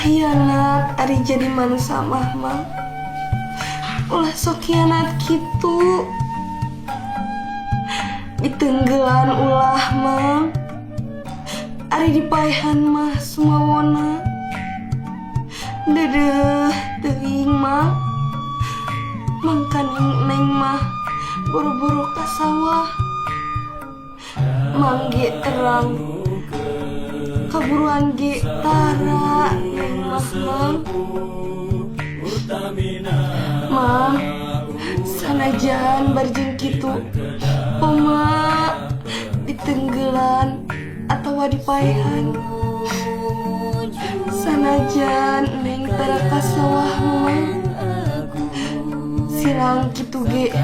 Ulah hianat ari jadi manusia mah Mang. Ulah sok hianat kitu. Ditenggelan ulah Mang. Ari dipaehan mah sumawona. Dedeh teuing Mang. Mangkaning neng mah boro-boro ka sawah. Mang ge terang. Kaburuan ge tara neng mah Mang. Mang, sanajan barjeng kitu poma ditenggelan atawa dipaehan. Sanajan neng tara ka sawah Mang. Silang kitu ge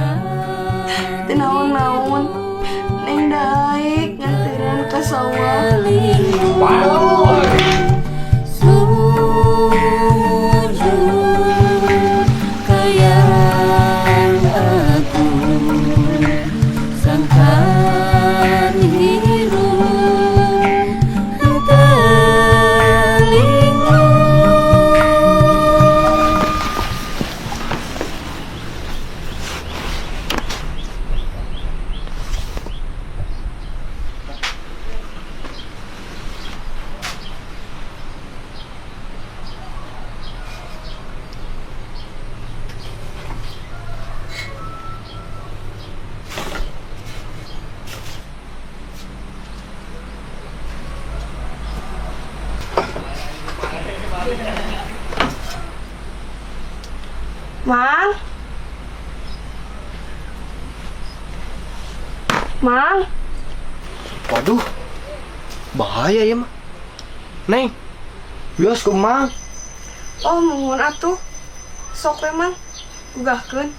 teu naon-naon neng daek nganteran ka sawah. Sujud kayang aku sangkan hirup telinga. Mang? Mang? Waduh, bahaya ya mah. Neng, bios ku Mang. Oh, mohon atuh. Sok we Mang, ugahkeun.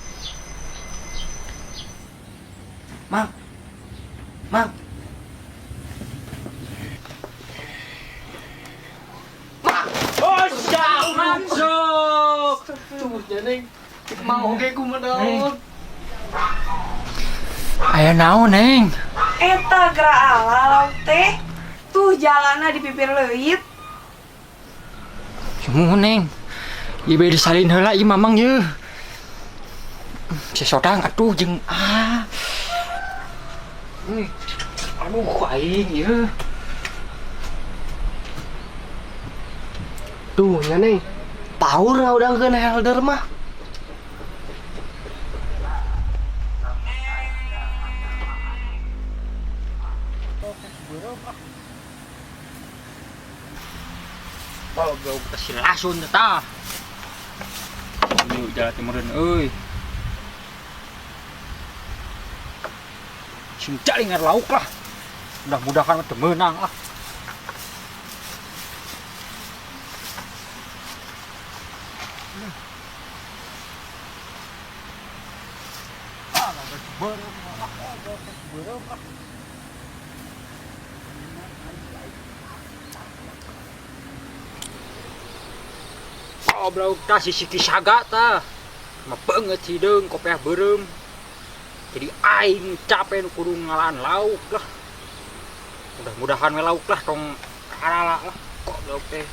Mang, Mang. Mang. Oh, siap, masuk. Tubuhnya Neng, Mang oge ku mah. Aya naon, Neng? Eta geura ala lauk teh. Tuh jalana di pipir leuit. Sumuhun, Neng. Ieu bade disalin heula ieu Mamang ye. Sesodang atuh jeung ah. Aduh aing ieu. Tuh nya Neng. Paur ngaudangkeun helder mah. Goblok teh lasun teh tah. Ieu jalan teh meureun euy. Sing jalingan lauk lah. Mudah-mudahan teu meunang lah. Goblok tah si Siki Saga tah. Mah beungeut hideung kopeah beureum. Jadi aing capek nu kudu ngalaan lauk lah. Mudah-mudahan we lauk lah tong karala lah. Goblok teh.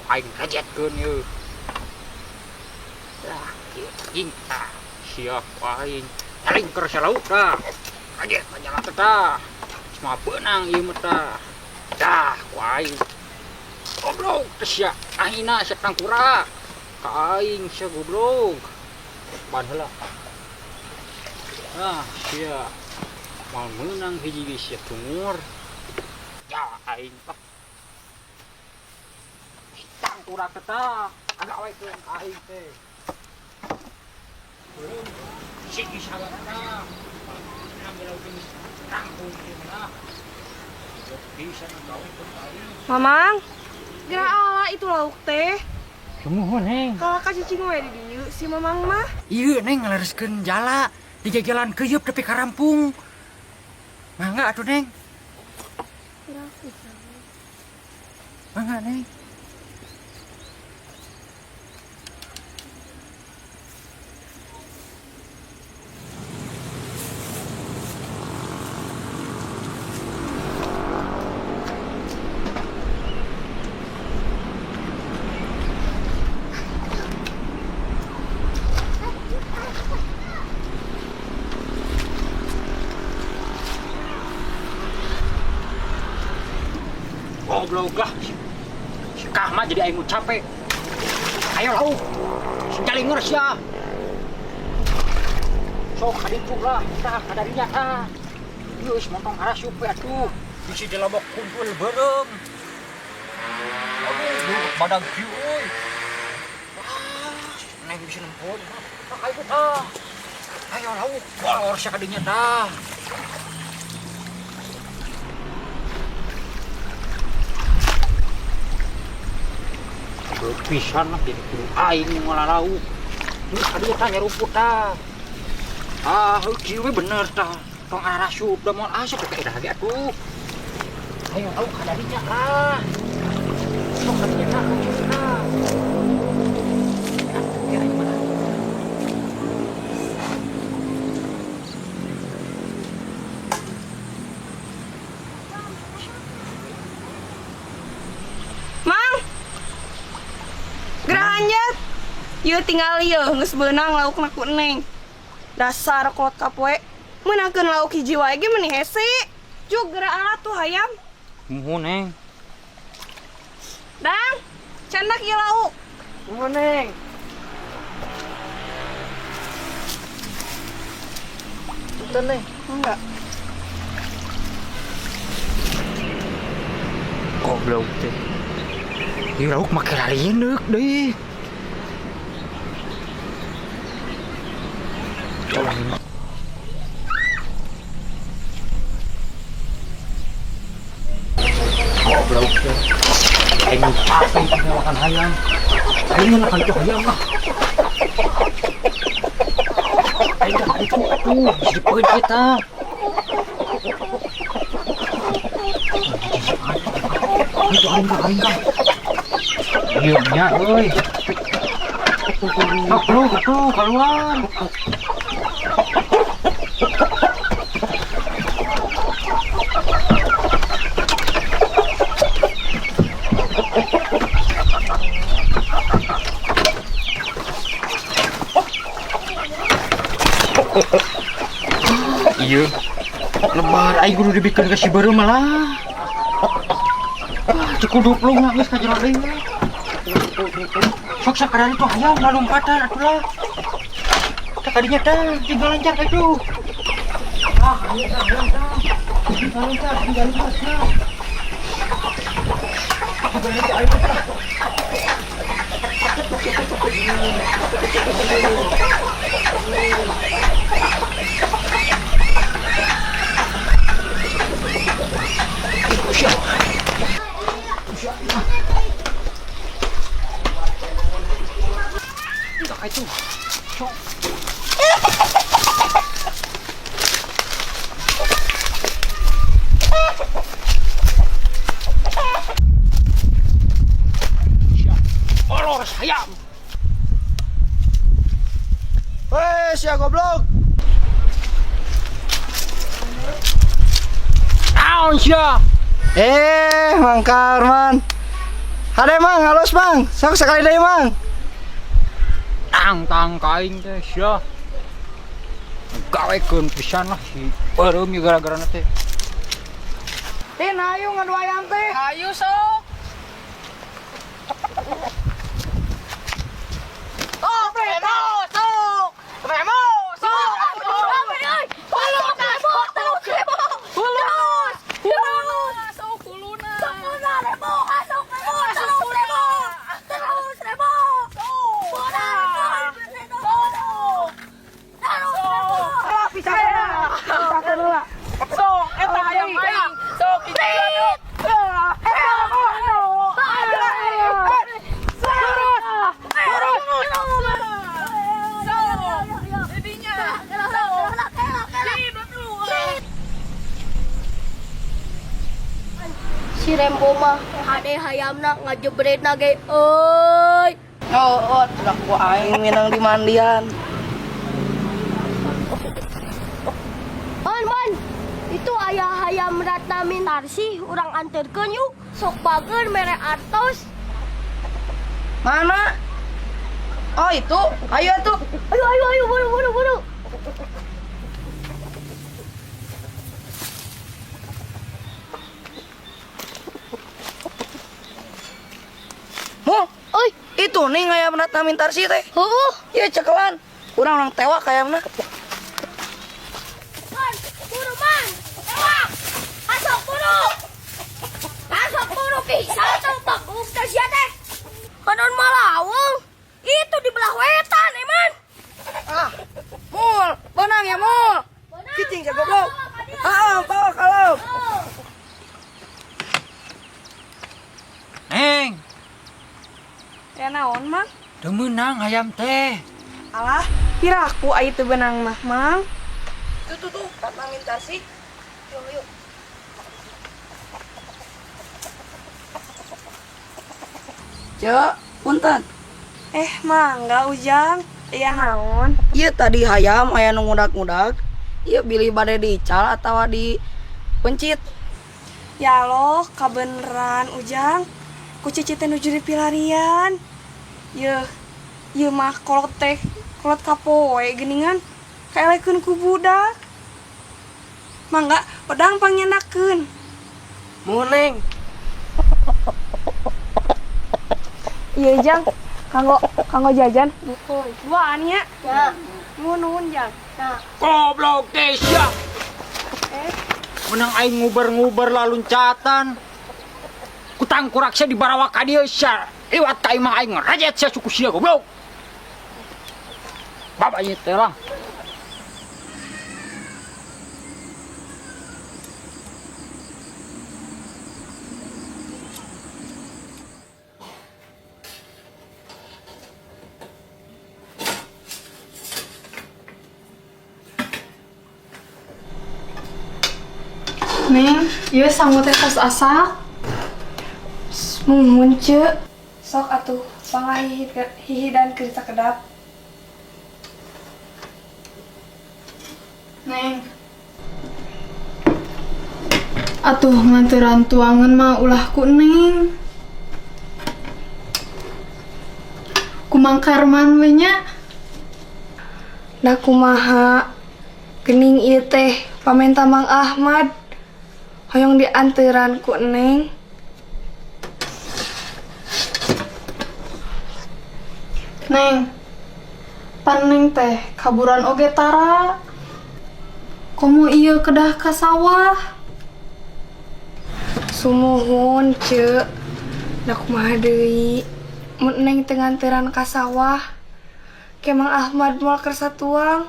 Aing kajetkeun ieu. Lah, kieu anjing tah. Siap aing. Paling keur lauk tah. Kajet aja teh tah. Semua beunang ieu mah tah. Dah ku aing. Goblok teh sia. Ahina sia tangkura. Ka aing sia goblok. Ban heula. Ah, sia. Moal meunang hiji ge sia cungur. Ya aing tah. Tangkura teh tah. Agawekeun ka aing teh. Siki saga tah. Ambil lauk geus tangkung ieu mah. Bisa ngagawekeun ka aing. Mamang, geura ala itu lauk teh. Sumuhun, Neng. Kalah ka cicing we di dieu si Mamang mah. Ieu Neng ngalereskeun jala digegelan keuyeub tepi ka rampung. Mangga atuh Neng. Mangga Neng. Goblok lah. Si Kahma jadi aing nu capek. Ayo lauk. Si jalinger sia. Sok kaditu lah, tah kadarinya tah. Geus montong arasup we atuh. Bisi dilobok kumpul beureum. Aduh, badag kieu euy. Wah, neng bisa nempo. Tah ayo tah. Ayo lauk, kolor sia kadinya tah. Pisan lah jadi kudu aing ngolah lauk. Geus kadinya tah nyeruput tah. Ah, kieu we bener tah. Tong arasup da moal asup ka iraha ge atuh. Ayo lauk kadarinya lah. Sok kadinya tah, kieu tah. Ya, aing mah. Mang. Gerah anjat. Yeuh tinggal yeuh geus beunang laukna ku Neng. Dasar kolot kapoe. Meunangkeun lauk hiji wae ge meuni hese. Jug geura alat tuh hayam. Muhun, Neng. Dang, candak ieu lauk. Muhun, Neng. Punten, Neng. Enggak. Goblok teh. Ieu lauk make lalieneuk deui. Goblok teh. Aing capek makan hayam. Aing makan tuh hayam lah. Aing kan itu atuh bisa dipeun kita. Itu aing kah, aing kah. Iya nya euy. Sok lu tuh keluar. Iya. Lebar aing kudu dibikeun ka si beureum malah. Wah, teu kudu plung geus ka jero deui lah. Sok sakadari tuh hayam lalumpatan atuh lah. Tah kadinya tah tinggal lancar ka itu. Ah, hayam tah hayam tah. Tinggal lancar, tinggal lancar tah. Tinggal lancar aing tah. Itu. Sok. Olor sayam. Weh, sia goblok. Naon sia? Eh, Mang Karman. Hade Mang, halus Mang. Sok sekali deui Mang. Tang tang kaing teh sia. Gawekeun pisan lah si beureum ieu gara-gara teh. Tin, ayo ngadu ayam teh. Ayo sok. Oh, Remo, sok. Remo, sok. Sok, eta hayam aing. Sok, Si Rembo mah hade hayamna ngajebretna ge euy. Oh, oh, tidak ku aing minang di mandian. Man, man, itu ayah hayam Ratna Mintarsih urang anterkeun yuk. Sok bager mere artos. Mana? Oh, itu. Ayo tuh. Ayo ayo ayo buru buru buru. Itu nih ayam Ratna Mintarsih teh. Heuh. Iya cekelan. Urang orang tewak ayamna. Man, buru man. Tewak. Masuk buru. Masuk buru pisan tau baguk teh sia teh. Kanon malawung. Itu di belah wetan, eman. Ah, mul, benang ya mul. Cicing sia goblok. Ah, bawa kalau. Neng, Ya naon, Mang? teu meunang hayam teh. Alah, piraku aya teu beunang mah, Mang. Tuh tuh tuh, Ratna Mintarsih. Yuk, yuk. Cek, punten. Eh, mangga Ujang. Iya naon? Iya tadi hayam aya nu ngudag-ngudag. Iya bilih bade diical atawa di pencit. Ya Allah, kabeneran Ujang. Ku cici teh nuju di pilarian. Yeuh, ieu mah kolot teh, kolot kapoe geuningan. Kaelekeun ku budak. Mangga, pedang pangnyandakeun. Muhun Neng. Iya Jang, kanggo kanggo jajan. Duaan nya. Ya. Nuhun nuhun Jang. Goblok teh sia. Menang aing nguber-nguber laluncatan. Kutang kurak sia dibarawa ka dieu sia. Liwat ka imah aing rajet sia suku sia goblok. Bapak ieu teh lah. Neng, ieu sangu teh tos asak. Muhun ce. Sok atuh pangahihid hihidan keur sakedap. Neng. Atuh nganteran tuangan mah ulah ku Neng. Kumang Karman we nya. Da kumaha gening ieu teh pamenta Mang Ahmad. Hoyong dianteran ku Neng. Neng. Pan Neng teh kaburan oge tara. Komo ieu kedah ka sawah. Sumuhun ce. Da kumaha deui. Mun Neng teu nganteran ka sawah. Ke Mang Ahmad moal kersa tuang.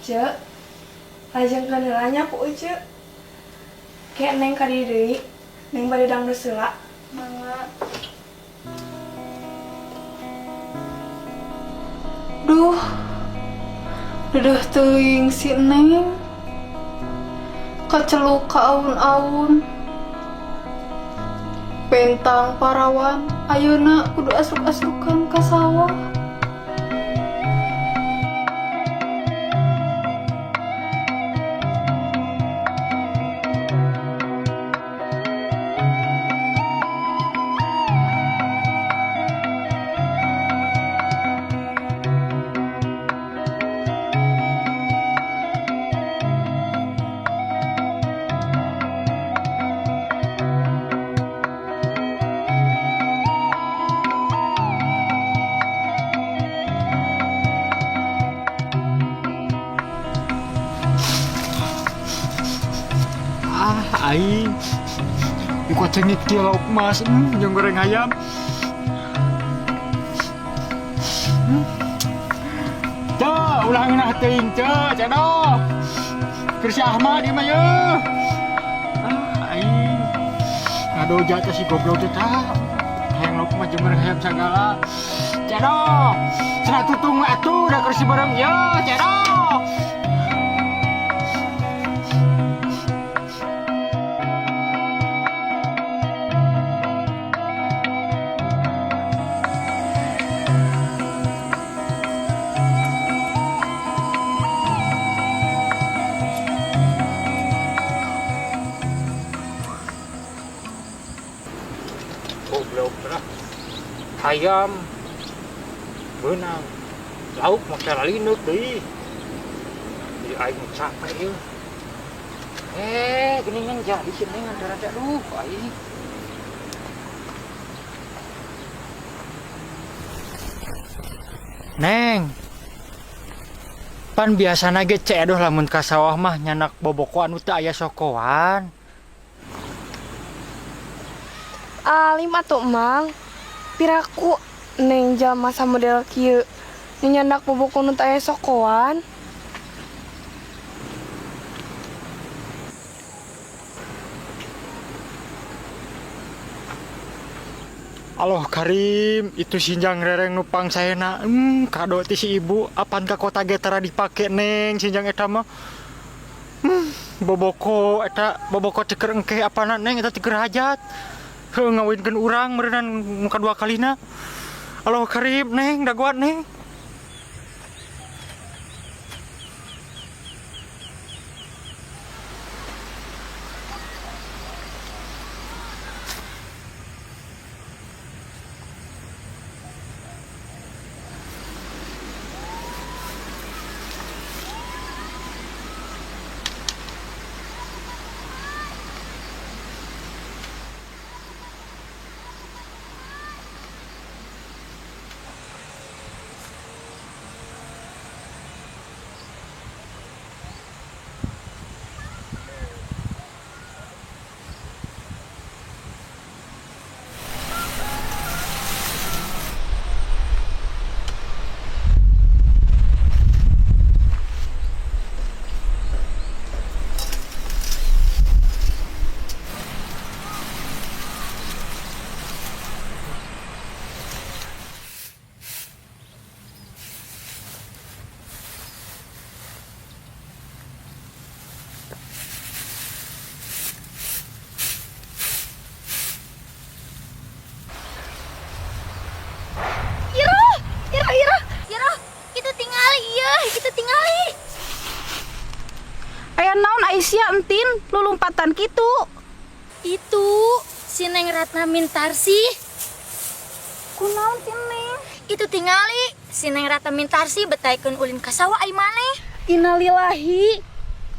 Ce, lajengkeun heula nya ku Ece. Ke Neng ka dieu deui, Neng bade dangdus heula. Mangga. Duh. Deudeuh teuing si Neng. Kaceluk ka aun-aun. Pentang parawan, ayeuna kudu asruk-asrukan ka sawah. Ah, aing. Iku cengit kieu lauk mas, jeung goreng ayam. Ceu, ulah ngeunah teuing ceu, cedok. Keur si Ahmad ieu mah yeuh. Ah, aing. Ngadoja teh si goblok teh tah. Hayang lauk mah jeung goreng ayam sagala. Cedok. Cenah tutung atuh da keur si bareng yeuh, cedok. Goblok lah. Hayam beunang. Lauk make lalineuk deui. Jadi aing mah capek ieu. Eh, geuningan jadi si Neng antara teh aduh aing. Neng. Pan biasana ge Ceu Edoh lamun ka sawah mah nyanak boboko anu teu aya sokoan. Alim atuh Mang. Piraku Neng jalma samodel kieu nyandak boboko nu teu aya sokoan. Allah Karim, itu sinjang rereng nu pangsaena. Kado ti si ibu, apan ka kota ge tara dipake Neng sinjang eta mah. Boboko eta boboko teu keur engkeh apana Neng eta teu keur hajat. Heuh ngawinkeun urang meureunan nu kadua kalina. Allah Karim Neng, dagoan Neng. Iro, Iro, Iro, Iro, itu tingali, iya, itu tingali. Aya naon Aisyah entin lulumpatan kitu. Itu si Neng Ratna Mintarsih. Kunaon si Neng? Itu tingali si Neng Ratna Mintarsih betaikeun ulin ka sawah ai maneh. Innalillahi.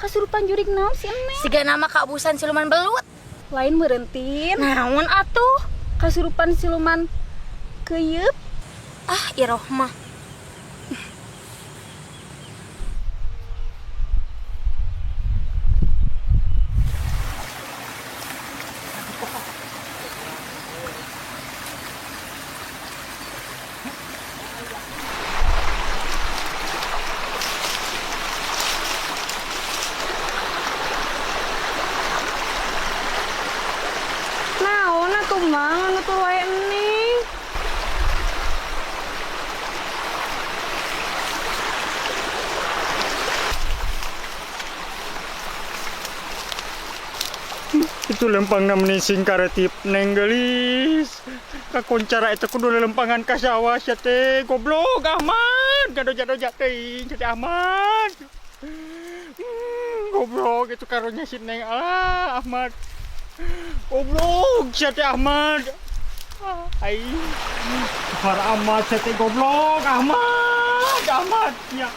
Kasurupan jurig naon si Neng? Siga nama kaabusan siluman belut. Lain meureun Tin. Naon atuh? Kasurupan siluman keyeup. Ah, Iroh mah. Naon atuh Mang anu tur wae Neng. Itu lempangna meni singkaretip Neng geulis. Kakoncara eta kudu lelempangan ka sawah sia teh. Goblok Ahmad, gadoja-doja teuing sia teh Ahmad. Goblok itu karunya si Neng. Alah Ahmad. Goblok sia teh Ahmad. Ah, aing. Par amat sia teh goblok Ahmad. Ahmad ya.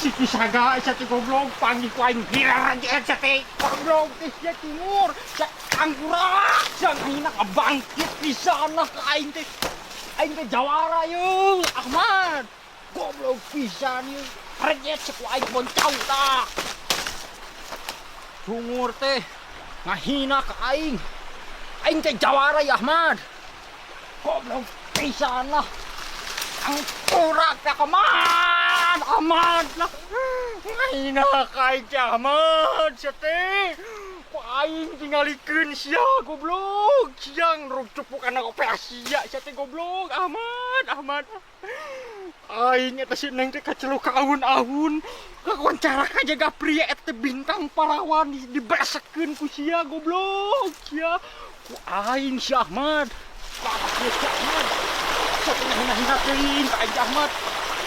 Si Kisaga sia teh goblok panggih ku aing hirar aja sia teh. Goblok teh sia timur. Sia angkurak sia ngahina ngabangkit pisan lah ka aing teh. Aing teh jawara yeuh Ahmad. Goblok pisan yeuh. Rejet sia ku aing boncau tah. Cungur teh ngahina ka aing. Aing teh jawara ya Ahmad. Goblok pisan lah. Angkurak teh Ahmad. Ahmad lah. Ngahina ka aing teh Ahmad sia teh. Ku aing tingalikeun sia goblok. Siang rucupuk anak operasi sia sia teh goblok Ahmad Ahmad. Aing eta si Neng teh kaceluk ka ahun-ahun. Kakoncara ka jaga pria eta teh bintang parawan diberesekeun ku sia goblok sia. Ku aing si Ahmad. Ku si Ahmad. Sia teh ngahina-hina teuing ka aing Ahmad.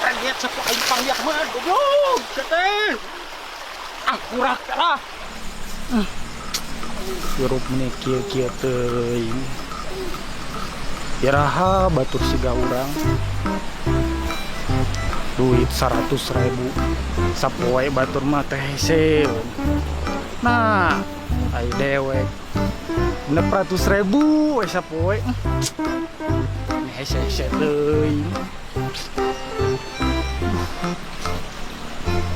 Reget sia ku aing panggil Ahmad goblok sia teh. Angkurak teh lah. Hirup meni kieu-kieu teuing. Iraha batur siga urang. Duit 100 ribu sapoe batur mah teh hese. Nah, ai dewek 600 ribu we sapoe. Ini hese hese teuing.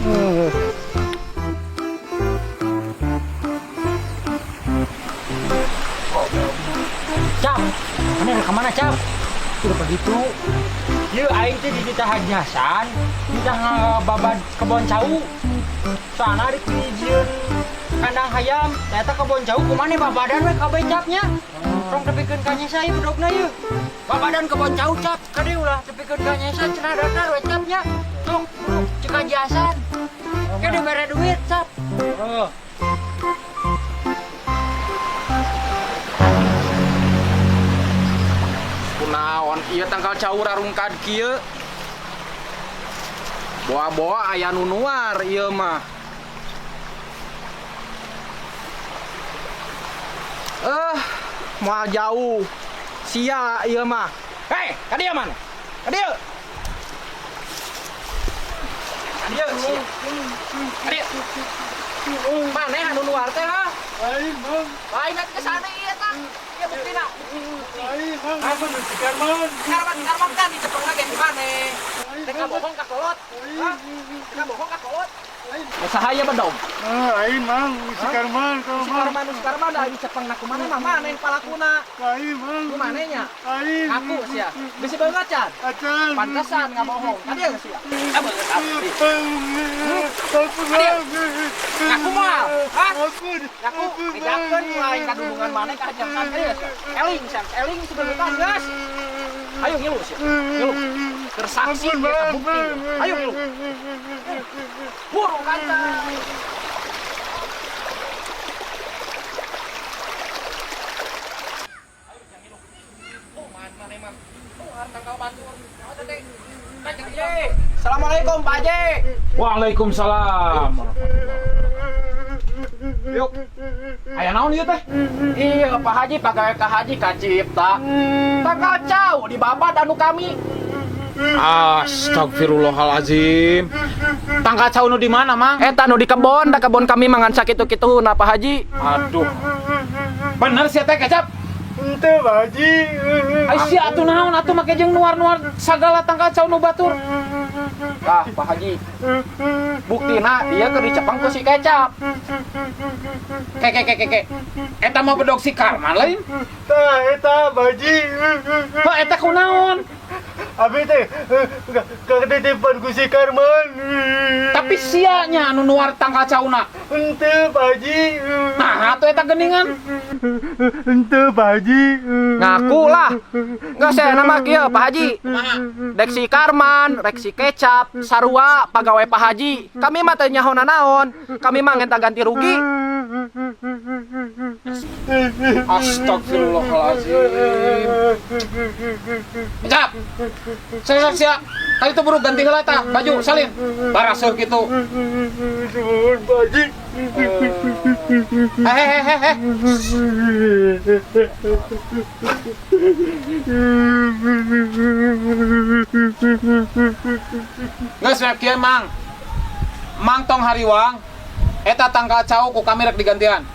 Eh. Cap, mana kemana, Cap? Udah begitu. Yeuh, aing teh di Haji Hasan, dititah ngababad kebon cau. Soalna rek dijieun kandang hayam, ternyata kebon cau kumaha babadan we kabeh, Capnya. Tong tepikeun ka Nyesa ieu bedogna ieu. Babadan kebon cau, Cap, kade ulah tepikeun ka Nyesa cenah datar we, Capnya. Tong buru cek Haji Hasan. Kade bere duit, Cap. Oh. Kunaon ieu tangkal cau rarungkad kieu? Boa-boa aya nu nuar ieu mah. Eh, moal jauh. Sia ieu mah. Hei, ka dieu mana? Ka dieu. Ka dieu sia. Ka dieu. Maneh anu nuar teh, ha? Lain, Bang. Lain ke sana ieu tah. Ieu buktina. Lain, Bang. Ampun, si Karman. Karman Karman kan dicepeng lagi di maneh. Teh bohong ka kolot. Hah? Teh bohong ka kolot. Saha ieu bedog? Ah, lain, Mang. Si Karman, Si Karman. Karman, si Karman da dicepeng na kumaha mah maneh palakuna. Lain, Mang. Ku maneh nya? Lain. Ngaku sia. Bisi beungeut can. Acan. Pantesan ngabohong. Ka dieu sia. Ah, beungeut abdi. Ampun, Bang. Ngaku moal? Hah? Ampun. Ngaku bejakeun ku aing kadulungan maneh ka Haji Hasan ka dieu sia. Eling sia, eling si beungeut geus. Ayo ngilu sia. Ngilu. Tersaksi Ampun, dia Bang. bukti. Ayo ngilu. Buru kanca. Assalamualaikum, Pak Haji. Waalaikumsalam. Yuk. Aya naon ieu teh? Iya, Pak Haji, pagawe ka Haji kacipta. Tangkal cau di babad anu kami. Astagfirullahalazim. Tangkal cau nu di mana, Mang? Eta nu di kebon, da kebon kami mangan sakitu-kitu na, Pak Haji. Aduh. Bener sia teh, Kecap? Ente, Pak Haji. Ai sia atuh naon atuh make jeung nuar-nuar sagala tangkal cau nu batur. Tah, Pak Haji. Buktina dia keur dicepeng ku si Kecap. Ke ke ke ke ke. Eta mah bedog si Karman lain. Tah, eta, Pak Haji. Heuh, eta kunaon? Abi teh ketitipan ku si Karman. Tapi sia nya anu nuar tangkal cauna. Ente, Pak Haji. Nah, atuh eta geuningan. Ente, Pak Haji. Ngaku lah. Enggak saya nama kieu, Pak Haji. Dek si Karman, rek si Kecap, sarua pagawe Pak Haji. Kami mah teu nyaho naon. Kami mah ngenta ganti rugi. Astagfirullahalazim. Kecap. Saya sia. Kali itu buru ganti heula tah baju salin. Baraseuh kitu. Suhun, Pak Haji. Hehehehe. Geus rek kieu, Mang. Mang tong hariwang. Eta tangkal cau ku kami rek digantian.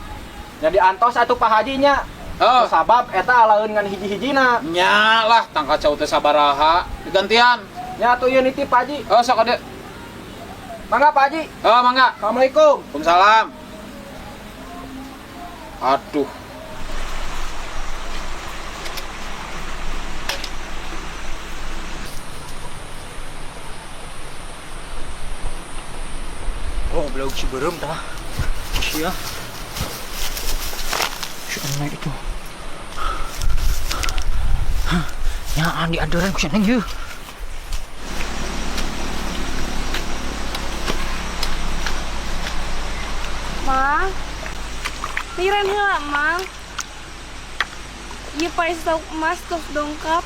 Jadi antos atuh Pak Haji nya. Oh. Sabab eta alaeun ngan hiji-hijina. Nya lah tangkal cau teh sabaraha digantian. Nya atuh ieu nitip, Pak Haji. Oh, sok ade. Mangga, Pak Haji. Oh, mangga. Assalamualaikum. Waalaikumsalam. Aduh. Oh, belum si berem tah. Sia. Si Neng itu. Hah, nyaan di andaran ku si Neng yeuh. Mang. Liren heula, Mang. Ieu pae sauk emas tos dongkap.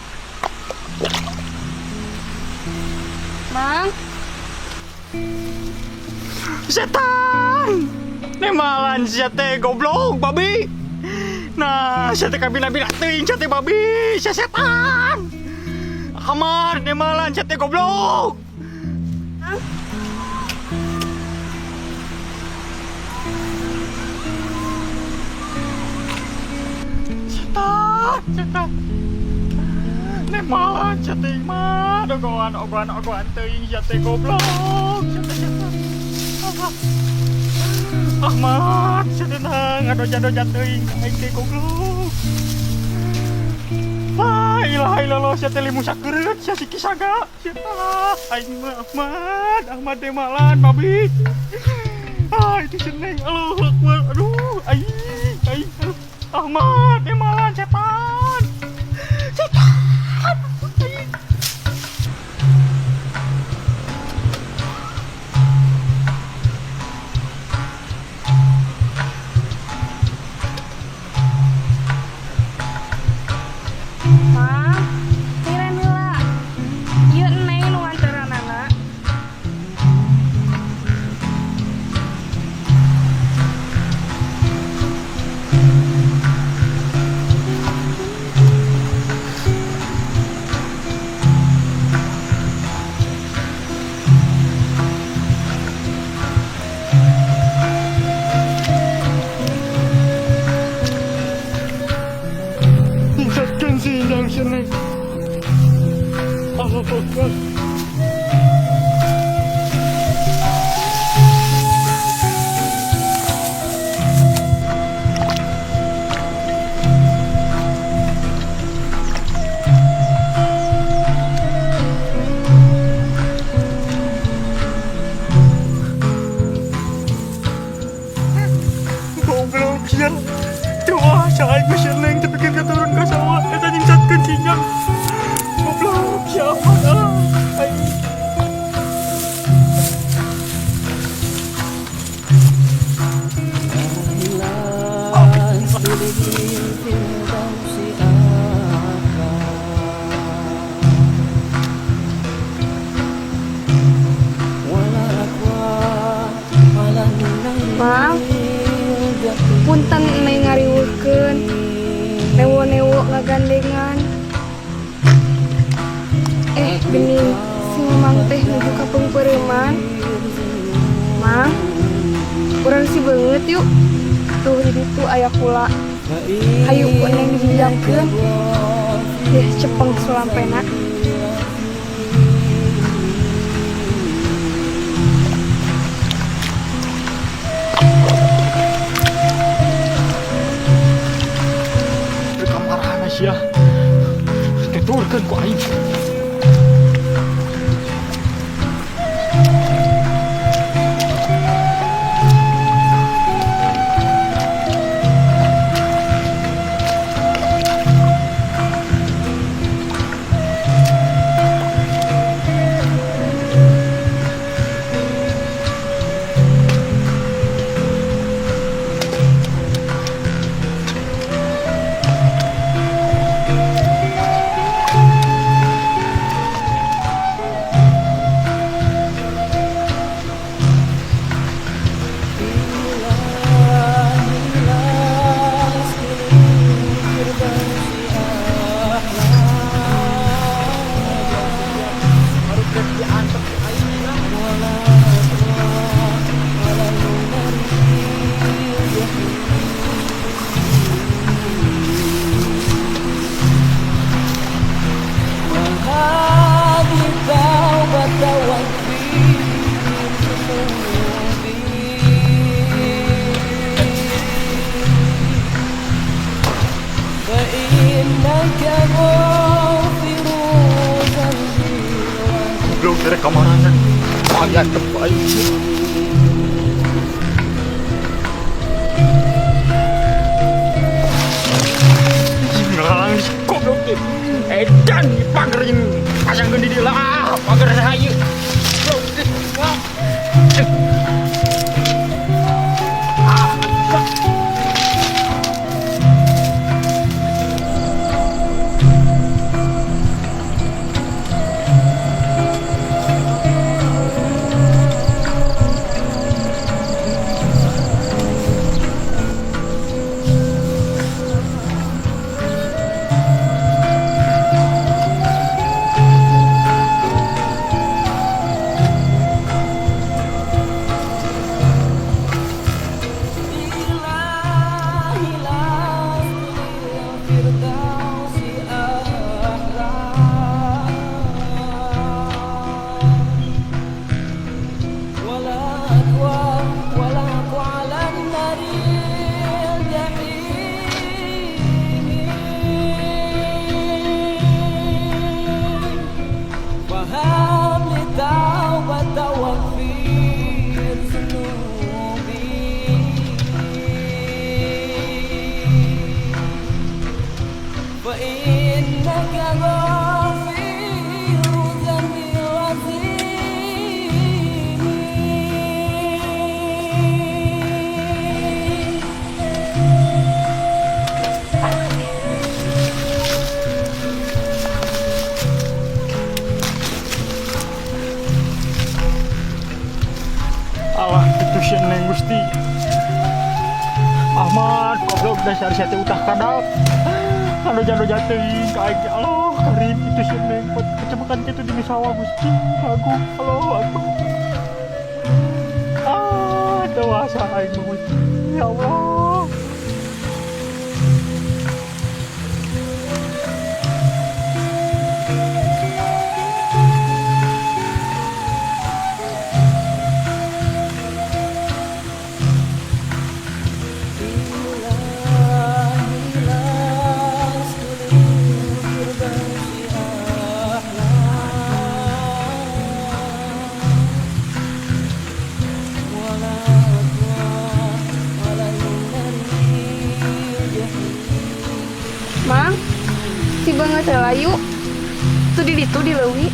Mang, Setan. Nemalan sia teh goblok babi. Nah, sia teh kabina-bina teuing sia teh babi, sia setan. Kamar nemalan sia teh goblok. Setan, setan. Nemalan sia teh mah, dogoan ogoan ogoan teuing sia teh goblok. Sia teh setan. Ah, Ahmad, sia teh nah ngadoja-doja teuing aing teh goblok. La ilaha illallah sia teh limu sakeureut sia si Kisaga. Sia aing mah Ahmad, Ahmad demalan babi. Ah, itu seneng. Allahu Akbar. Aduh, aing, aing. Aduh. Ahmad demalan setan. Setan. Aing. Mang, tiren heula. Ieu Neng nu nganteranana. Nyesatkeun si Injang si Neng. Allahu Akbar. Goblok sia. Tuh, saya mah si Neng teu pikir turun ka sawah eta nyesatkeun si Injang. Goblok sia Ahmad ah. Aing. Mang, punten Neng ngariweuhkeun. Newo-newo ngagandengan. Eh, geuning si Mamang teh nuju ka peungpeureuman. Mang, urang sibeungeut yuk. Tuh di ditu aya kula. Hayu ku Neng dijejangkeun. Yeuh cepeng sulampena. Di kamarana sia. Tuturkeun ku aing. Goblok dari kamarana. Aya teu aing. Ngalang goblok teh. Edan pagerin pasangkeun di dieu lah, pager saha ieu. Goblok teh. Wah. Ah, Si Neng Gusti. Ahmad, goblok dasar sia teh utah kadal. Anu jando teuing ka aing ge. Allah, karim itu si Neng buat kecemekan kitu di sawah Gusti. Agung, Allah akbar. Ah, dewasa aing mah Gusti. Ya Allah. Mang, si banget layu. Tuh di ditu di leuwi.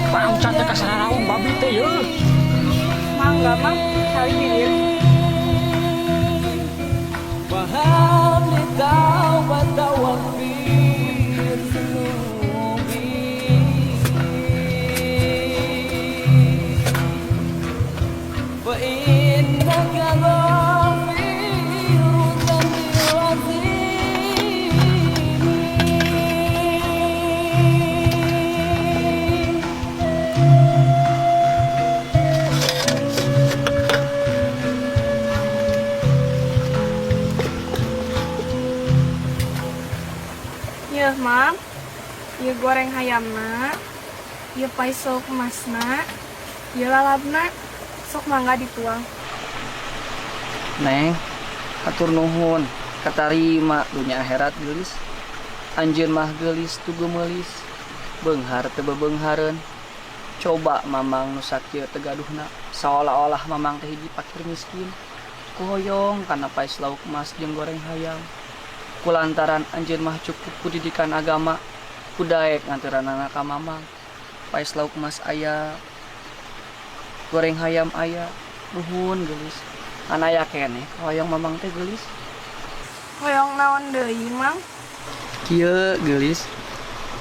Bangsat teh kasaraung babi teh yeuh. Mangga, Mang, kali di dieu. Yeuh, Mang. Ieu goreng hayamna. Ieu pais lauk emasna. Ieu lalabna. Sok mangga dituang. Neng, hatur nuhun katarima dunya akhirat geulis. Anjeun mah geulis tugu meulis. Beunghar teu bebeunghareun. Coba mamang nu sakieu teu gaduhna, saolah-olah mamang teh hiji pakir miskin. Kuhoyong kana pais lauk emas jeung goreng hayam. Kulantaran anjeun mah cukup ku didikan agama, ku daek nganteranana ka mamang. Pais lauk emas aya, goreng hayam aya, nuhun geulis. Ngan aya keneh hoyong mamang teh geulis. Hoyong naon deui, Mang? Kieu geulis,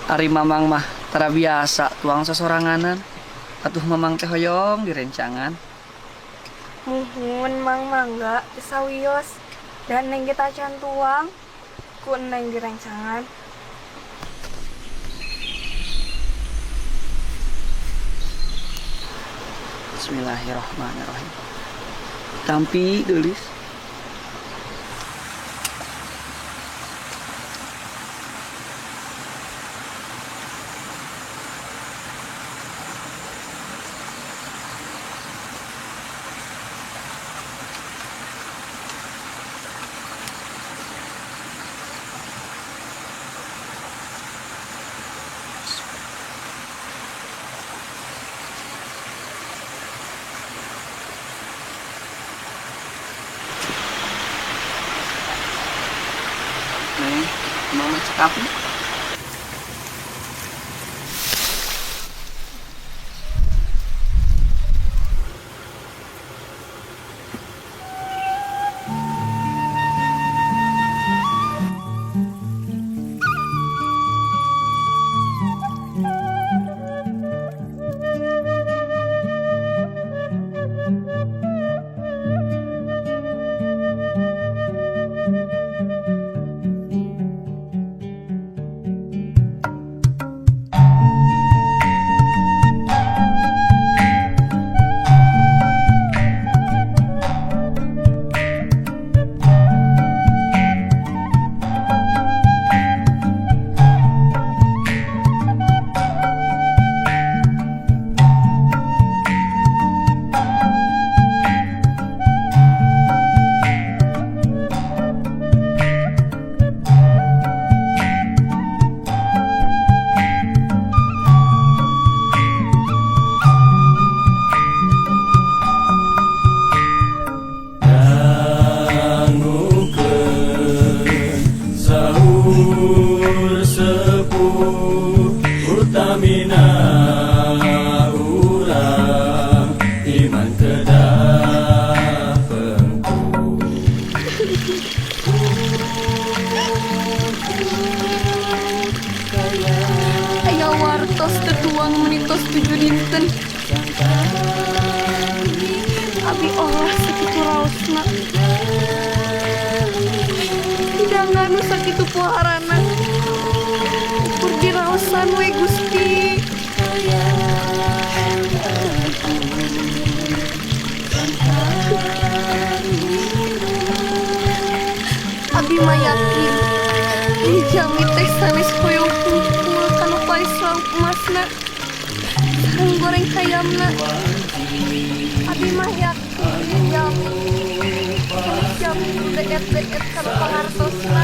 ari mamang mah tara biasa tuang sasoranganan. Atuh mamang teh hoyong direncangan. Muhun, Mang, mangga sawios. Dan neng kita can tuang ku neng direncangan. Bismillahirrahmanirrahim. Tampi geulis. Neng, mama cekap. Tos tertuang meni tos 7 dinten. Abi olah sakitu raosna. Hidangan nu sakitu poharana. Ukur diraosan we Gusti. Abi mah yakin ieu jalmi teh sanes hoyong kumpul kana paes lauk emasna sareng goreng hayamna. Abi mah yakin ieu jalmi sanes jalmi nu deet-deet kana pangartosna.